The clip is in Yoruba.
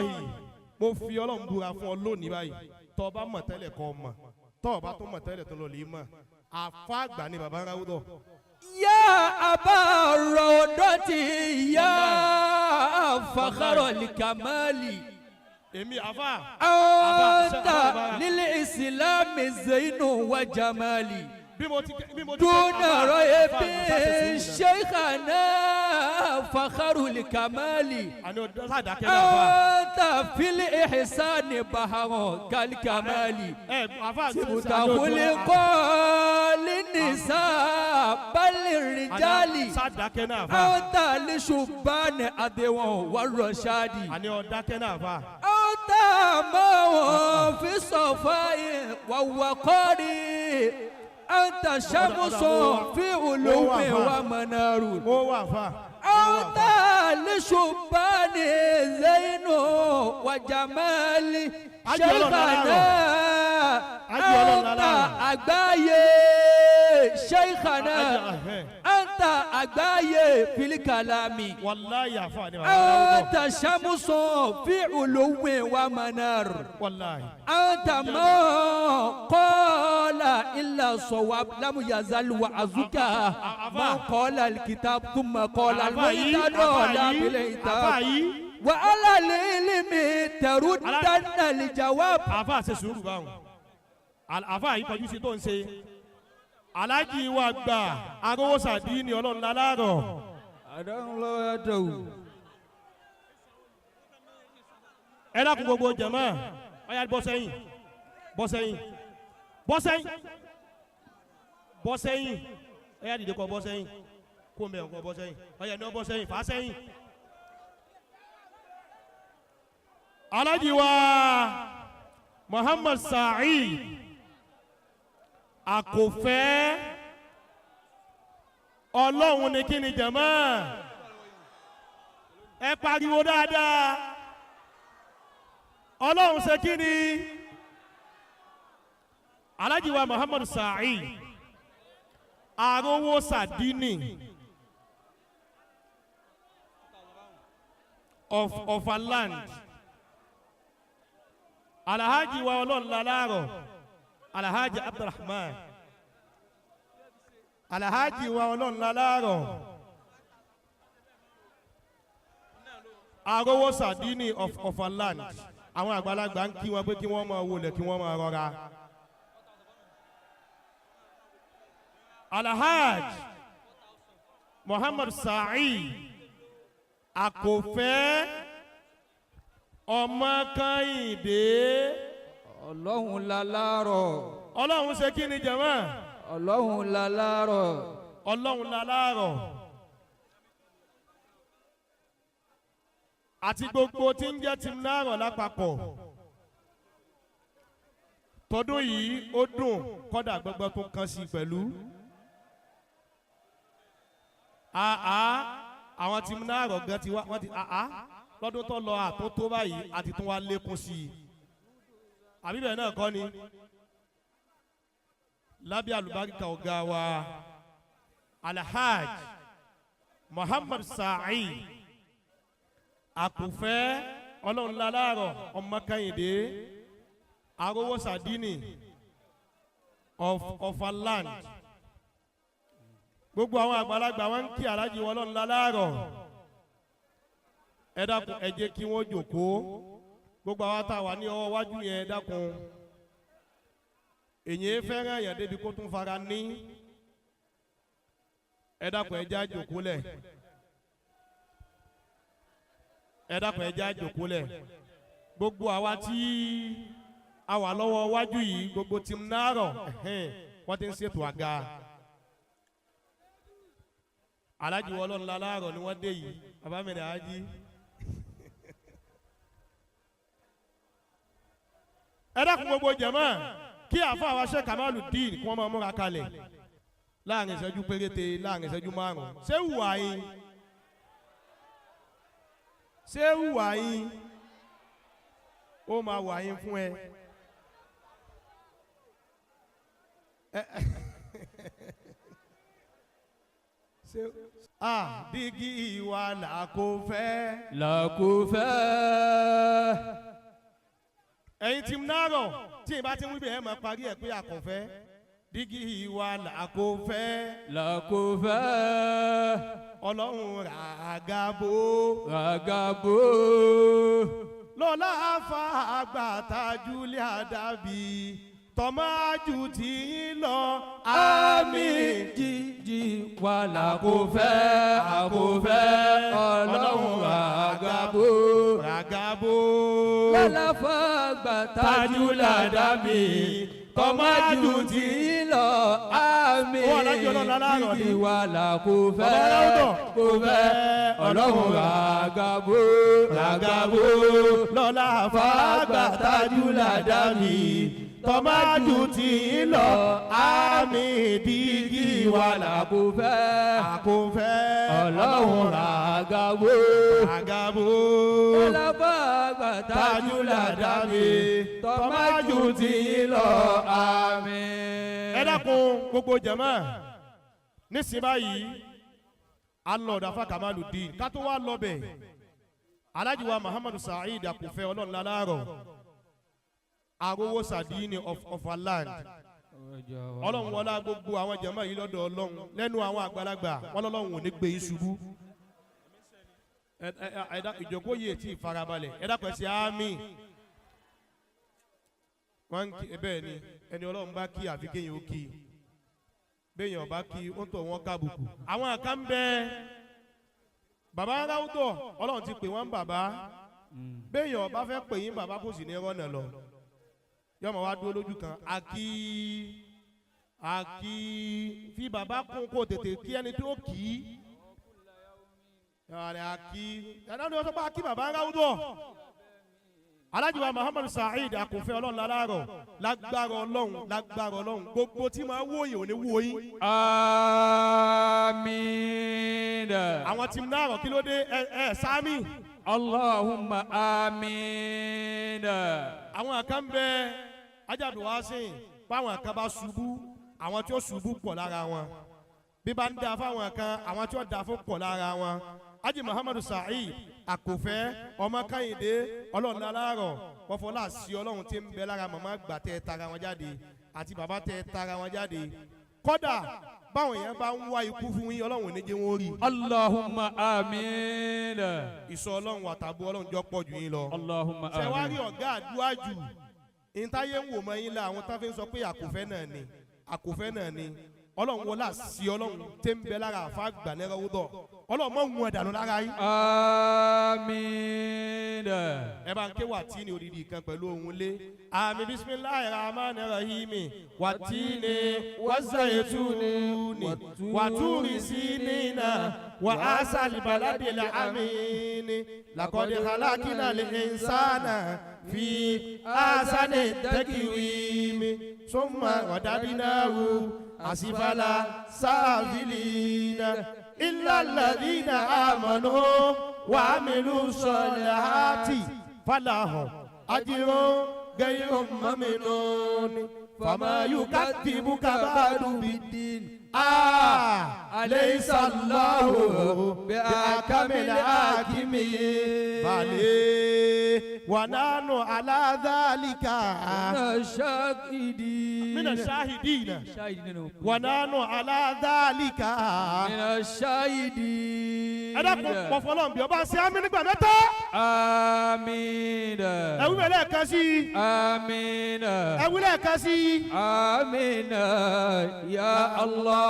Wàláhì, mo fi Ọlọ́run búra fún ọ lónìí báyìí. Tọ́ ọ bá mọ̀ tẹ́lẹ̀ kọ́ ọ mọ̀, tọ́ ọ bá tó mọ̀ tẹ́lẹ̀ tó lọ lè mọ̀. Àfa àgbà ni baba Ráúdọ̀. يا أبا الروضة يا فخر الكمال Èmi àfa. أنت للإسلام زين وجمال Bí mo ti bí mo ti. دون ريب Àfa, àfa, ṣe sùúrù náà. شيخنا فخر الكمال Àní o sàdákẹ́ náà àfa. أنت في الإحسان بحر كالكمال Ẹ àfa تبتغ للنساء بل الرجال Sàdákẹ́ náà àfa. أنت لشبان أدوان والرشاد Àní o dákẹ́ náà àfa. أنت ما في الصفاء والوقار أنت شمس في علو ومنار Ó wà àfa. أنت لشبان زين وجمال شيخنا أنت أgbáyé شيخنا أنت أgbáyé في الكلام Wàláyé àfa ni baba Ráúdọ̀. أنت شمس في علو ومنار Wàláyé. أنت ما قال إلا صواب لم يزل وعزك من قال الكتاب ثم قال Àfa yìí, المهتدى àfa لا yìí, àfa بالعتاب yìí. وعلى العلم تردن الجواب Àfa ṣe sùúrù báwọn. Àfa yìí kọjú sí tó ń ṣe. Aláàjì wa gbà arówósàdí ni Ọlọ́run láláàrọ̀. Ẹ dákun gbogbo jẹ̀mọ́, ọ̀yá bọ́ sẹ́yìn, bọ́ sẹ́yìn, bọ́ sẹ́yìn, bọ́ sẹ́yìn, ọ̀yá dìde kọ́ bọ́ sẹ́yìn, kó mbẹ́ kọ́ bọ́ sẹ́yìn, ọ̀yá ní ọ bọ́ sẹ́yìn, fà á sẹ́yìn. Aláàjì wa Muhammad Saheed Àkòfẹ́ Ọlọ́run ní kí ni jẹ̀mọ́, ẹ pariwo dáadáa. Ọlọ́run ṣe kí ni? Alhaji wa Muhammad Saheed Arówó Sàdínì of Ọ̀fà land. Alhaji wa Ọlọ́run láláàrọ̀ Alhaji Abdulrahman. Alhaji wa Ọlọ́run láláàrọ̀ Arówó Sàdínì of Ọ̀fà land. Àwọn àgbàlagbà ń kí wọn pé kí wọ́n máa wọlé kí wọ́n máa rọra. Alhaj Muhammad Saheed Àkòfẹ́ ọmọ Kẹ́hìndé. Ọlọ́run láláàrọ̀. Ọlọ́run ṣe kí ni jẹ̀mọ́? Ọlọ́run láláàrọ̀. Ọlọ́run láláàrọ̀. Àti gbogbo tí ń jẹ́ tìǹ náàrọ̀ lápapọ̀. Tọdún yìí ó dùn kọ́dà gbọ́gbọ́ tó kàn sí pẹ̀lú. Àá àwọn tìǹ náàrọ̀ gan ti wá wọ́n ti àá lọ́dún tó lọ àtótó báyìí àti tún wá lékún sí i. Àbí bẹ́ẹ̀ náà kọ́ ni? Lábẹ́ àlùbáríkà ọ̀gá wa Alhaj Muhammad Saheed Àkùfẹ́ Ọlọ́run láláàrọ̀ ọmọ Kẹ́hìndé Arówó Sàdínì of Ọ̀fà land. Gbogbo àwọn àgbàlagbà wọn ń kí Alhaji wọn Ọlọ́run láláàrọ̀. Ẹ dákun ẹ jẹ́ kí wọ́n jókòó. Gbogbo àwọn tá a wà ní ọwọ́ wájú yẹn ẹ dákun. Èyí fẹ́ràn èèyàn débi kó tún fara ní. Ẹ dákun ẹ jẹ́ á jókòó lẹ̀. Ẹ dákun ẹ jẹ́ á jókòó lẹ̀. Gbogbo àwa tí a wà lọ́wọ́ wájú yìí gbogbo tí ń nárọ̀ wọ́n ti ń ṣètò àga. Alhaji wọlọ́ ńlá láàrọ̀ ni wọ́n dé yìí. Bàbá mi ní ají. Ẹ dákun gbogbo jẹ̀mọ́ kí àfa àwa Sheikh Kamaludeen kí wọ́n máa múra kalẹ̀ láàrin ìṣẹ́jú péréte láàrin ìṣẹ́jú márùn-ún. Ṣé wùwà yín? Ṣé wùwà yín? Ó máa wà yín fún ẹ. Ṣé dígí ìwà là kò fẹ́. Là kò fẹ́. Ẹ̀yin tí nárọ̀ tí ìbá ti ń wí bẹ́ẹ̀, ẹ̀ máa parí ẹ̀ pé àkànfẹ́ dígí ìwà làkófẹ́. Làkófẹ́. Ọlọ́run ràgàbó. Ràgàbó. Lọ́lá fa àgbàtà Julia dàbí tọ́májú tí ń lọ. Àmì jíjí wà làkófẹ́ àkófẹ́ ọlọ́run ràgàbó. Ràgàbó. Lọ́lá fàgbà tajúlà dàbí tọ́májú tí ń lọ. Àmì Ó wà lájú Ọlọ́run aláàrọ̀ ni. jíjí wà làkófẹ́ Bàbá Aláwùdọ̀. kófẹ́ ọlọ́run ràgàbó ràgàbó. Lọ́lá fa fàgbà tajúlà dàbí tọ́májú tí ń lọ. Àmì dígí wà làkófẹ́ làkófẹ́ ọlọ́run ràgàbó. Ràgàbó. Ọlọ́fàgbà tajúlà dàbí tọ́májú tí ń lọ. Àmín. Ẹ dákun, gbogbo jẹ̀mọ́, nísìnyí báyìí a lọ ọ̀dọ̀ afa Kamaludin. Ká tó wá lọ bẹ̀, Alhaji wa Muhammadu Saheed Akufẹ ọlọ́run láláàrọ̀ arówó sadini of our land. Ọlọ́run wọlá gbogbo àwọn jẹ̀mọ́ yìí lọ́dọ̀ ọlọ́run lẹ́nu àwọn àgbàlagbà wọn lọ́lọ́run ò ní gbé yín ṣubú. Ẹ ẹ ẹ ìjókòó yìí ti farabalẹ̀. Ẹ dákun, ẹ ṣe àmín. Wọ́n ń kí bẹ́ẹ̀ ni ẹni ọlọ́run bá kí, àfi kéèyàn ó kí. Béèyàn bá kí ó ń tọ̀ wọ́n kábùkù. Àwọn kan bẹ, bàbá aráwùtọ̀, ọlọ́run ti pè wọ́n bàbá. Béèyàn bá fẹ́ pè yín bàbá, kò sì ní rọ́nà lọ, yọmọ wa dúró lójú kan. Àkí àkí fi bàbá kún kó tètè kí ẹni tó kì í yàrá àkí yàrá ni wọ́n sọ pé àkí bàbá aráwùtọ̀. Alhaji wa Muhammadu Saheed Akùnfẹ́ ọlọ́run láláàrọ̀, lágbára ọlọ́run, lágbára ọlọ́run, gbogbo tí máa wóyè ò ní wó yín. Àmín. Àwọn tí ń náàrọ̀, kí ló dé? Ẹ ẹ sáámi. Allahumma àmín. Àwọn kan bẹ ajáde wá sí báwọn kan bá ṣubú, àwọn tí ó ṣubú pọ̀ lára wọn. Bí bá ń da fáwọn kan, àwọn tí ó da fún pọ̀ lára wọn. Haji Muhammadu Saheed Akùnfẹ́ ọmọ Kẹ́hìndé ọlọ́run láláàrọ̀, wọ́n fọlá sí ọlọ́run tí ń bẹ lára màmá gbà tẹ́ tara wọn jáde àti bàbá tẹ́ tara wọn jáde. Kọ́dà báwọn èèyàn bá ń wá ikú fún yín, ọlọ́run ò ní jẹ́ wọn rí. Allahumma àmín. Ìsọ ọlọ́run àtàbọ̀ ọlọ́run jọ pọ̀ jù yín lọ. Allahumma Ṣe wá rí àmín. ọ̀gá àdúrà jù ìntayé ń wò mọ́ yín la, àwọn tá fi ń sọ pé àkùfẹ́ náà ni, àkùfẹ́ náà ni. Ọlọ́run wọlá sí ọlọ́run tẹ́ ń bẹ lára àfa gbàlẹ́rọ́wọ́dọ̀, ọlọ́run mọ̀ ń wọn dànù lára yín. Àmín. Ẹ bá ń ké wà tí ní odidi kan pẹ̀lú ohun lé àmì. Bisimilahi rahman rahim. Wàtíni wàzàyẹtùní wàtúrì sínínà wà ásàlìbàládìlà àmìní làkọ́dé kàlákìnà lè nsánà fi ásánì tẹ́kìwìmí sọ́mà ọ̀dàdínáwó àsìfàlà sáfìlínà ìlàlàdínà àmọ̀nù wàmílù sọ̀làhátì falahùn ajirun gẹ̀yìn mọ́mìnún fàmáyù kàtìbù kábàdù bìdín. أليس الله بأحكم الحاكمين؟ بلى ونحن على ذلك من الشاهدين. من الشاهدين. الشاهدين. ونحن على ذلك من الشاهدين. Ẹ dákun, pọ̀ fọlọ́n bí ọba ṣe àmín nígbà mẹ́ta. آمين. Ẹ wí bẹ́ẹ̀ lẹ́ẹ̀kan sí i. آمين. Ẹ wí lẹ́ẹ̀kan sí i. آمين يا الله.